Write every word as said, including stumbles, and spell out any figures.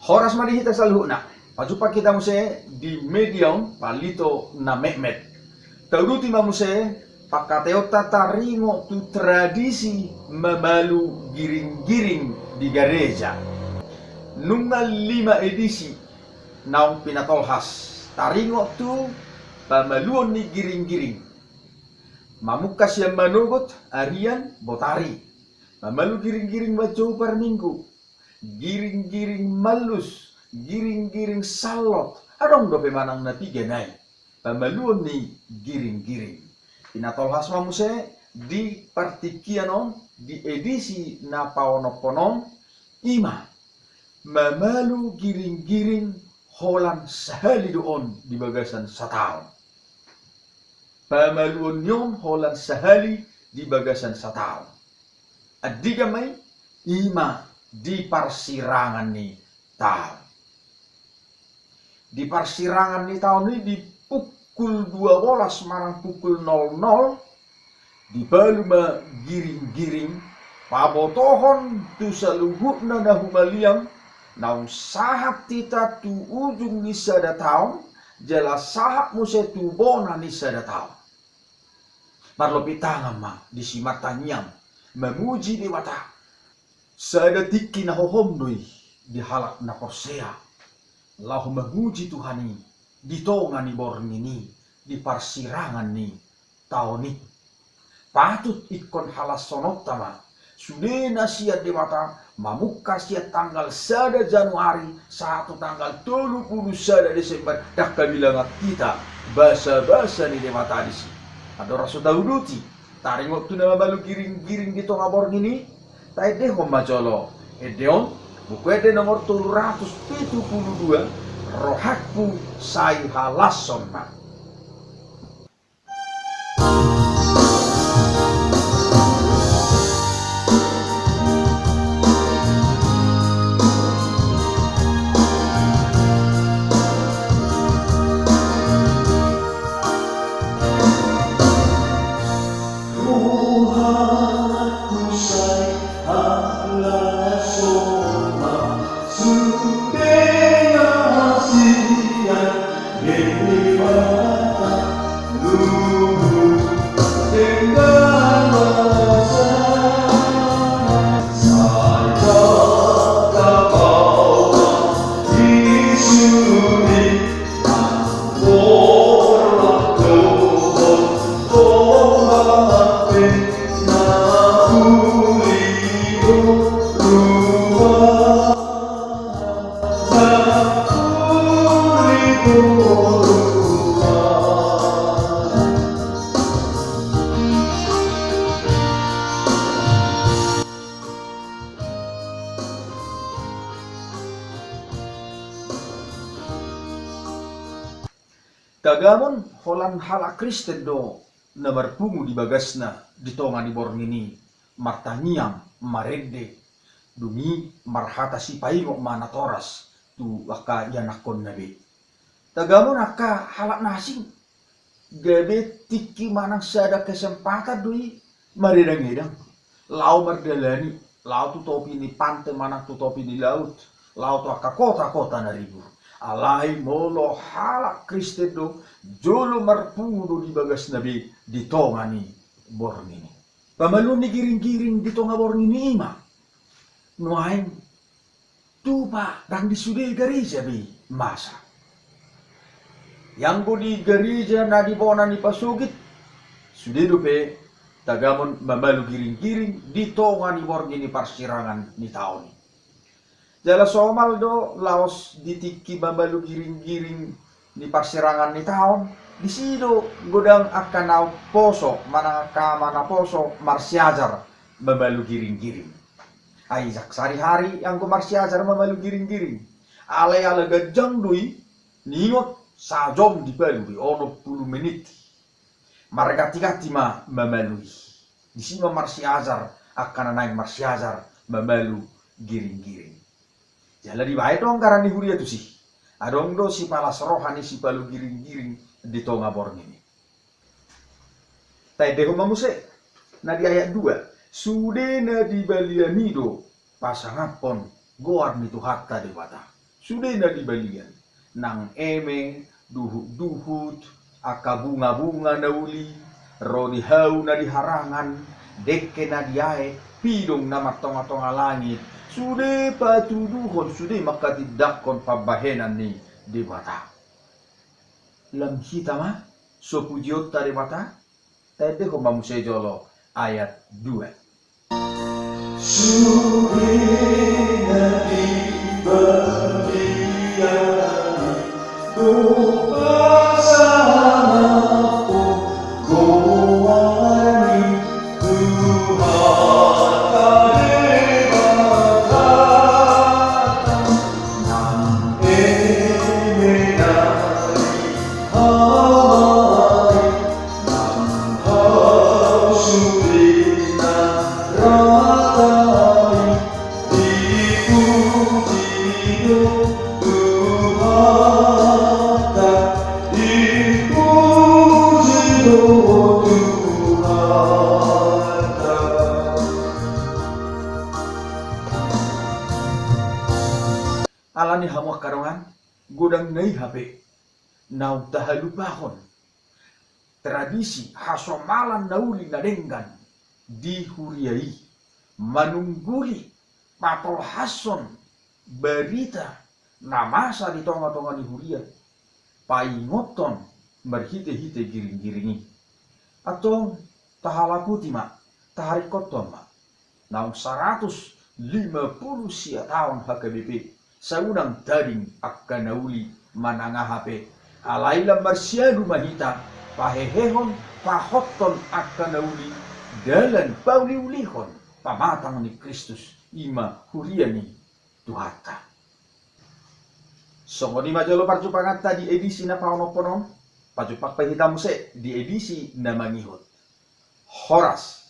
Horas ma di hita saluhutna. Pajumpa hita muse di media on, Palito na Metmet. Tauduti ma muse pangkataionta taringot tu tradisi mamalu giring-giring di gareja. Nunga lima edisi naung pinatolhas taringot tu pamaluon ni giring-giring. Mamungka sian manogot, arian, botari. Mamalu giring-giring manjou parminggu. Giring-giring mallus, giring-giring sallot, adong dope manang na piga nai pamaluon ni giring-giring. Pinatolhas ma muse di partingkian on, di edisi na paonomhon on, i ma mamalu giring-giring holan sahali do on di bagasan sataon. Pamaluon ni on holan sahali di bagasan sataon. Andigan ma i? I ma di parsirangan ni taon. Di parsirangan ni taon i di pukul dua bolas manang pukul nol nol, dipalu ma giring-giring, pabotohon tu saluhutna na humaliang, naung sahat hita tu ujung ni sada taon, jala sahat muse tu bona ni sada taon. Marlopi tangan ma disi martangiang, mamuji Debata. Sada tingki na hohom do i di halak na porsea, laho mamuji Tuhan i di tonga ni borngin i, di parsirangan ni taon i. Patut ingkon halashononta ma, sude na sian Debata, mamungka sian tanggal sada Januari sahat tu tanggal tolu pulu sada Desember, ndang habilangan hita basabasa ni Debata disi. Andorang so tauduti taringot tu na mamalu giring-giring di tonga borngin i, taendehon ma jolo ende on, Buku Ende nomor tolu ratus pitu pulu dua, Rohangku sai halashon ma. Tagamon holan halak Kristen do na marpungu di bagasna di tonga ni borngin i, martangiang, marende, dung i marhata sipaingot ma natoras tu angka ianakkonna be. Tagamon angka halak na asing, gabe tingki manang sada kesempatan do i maredang-edang. Laho mardalani, laho tu topi ni pante manang tu topi ni laut, laho tu angka kota-kota na ribur. Alai molo halak Kristen do, jolo marpungu do di bagasna be di tonga ni borngin i. Pamaluon ni giring-giring di tonga borngin i ma nuaeng tupa ndang di sude gareja be masa. Ianggo di gareja na di bona ni pasogit, sude dope tagamon mamalu giring-giring di tonga ni borngin ni parsirangan ni taon i. Jala somal do laos di tingki mamalu giring-giring ni parsirangan ni taon, disi do godang angka na poso manang angka ama na poso marsiajar mamalu giring-giring. Ai jang sari-sari anggo marsiajar mamalu giring-giring. Alai ala ganjang do i, ningot sajom dipalu be onom pulu menit. Marganti-ganti ma mamalu i. Disi ma marsiajar angka na naeng marsiajar mamalu giring-giring. Jala dibaen do anggaran ni huria tusi. Adong do sipalas roha ni sipalu giring-giring di tonga borngin i. Taendehon ma muse na di ayat dua. Sude na di balian i do pasangaphon goar ni Tuhanta Debata. Sude na di balian, nang eme, duhut-duhut, angka bunga-bunga na uli, ro di hau na di harangan, dengke na di aek, pidong na martonga-tonga langit, sude patuduhon, sude manghatindanghon pambahenan ni Debata. Lam hita ma so pujionta Debata? Taendehon ma muse jolo ayat dua. Sude na di balian i, do pasangaphon goar ni Tuhanta Debata. Nang eme na di hau i, nang hau sude na rata i, dipuji do Tuhanta, dipuji do Tuhanta. Alani i hamu angka dongan, godang nai hape naung tahalupahon tradisi hasomalan na uli na denggan di huria i, manungguli patolhashon barita na masa di tonga-tonga ni huria, paingothon marhite-hite giring-giring i. Antong tahalaputi ma, taharingkothon ma. Naung saratus lima pulu sia taon H K B P, saunang tading angka na uli manang aha pe, alai lam marsiadu ma hita pahehehon, pahothon angka na uli, dalan pauliulihon pamatang ni Kristus, i ma huria ni Tuhanta. Songon i ma jolo parjumpanganta di edisi na paonomhon on, pajumpang pe hita muse di edisi na mangihut. Horas.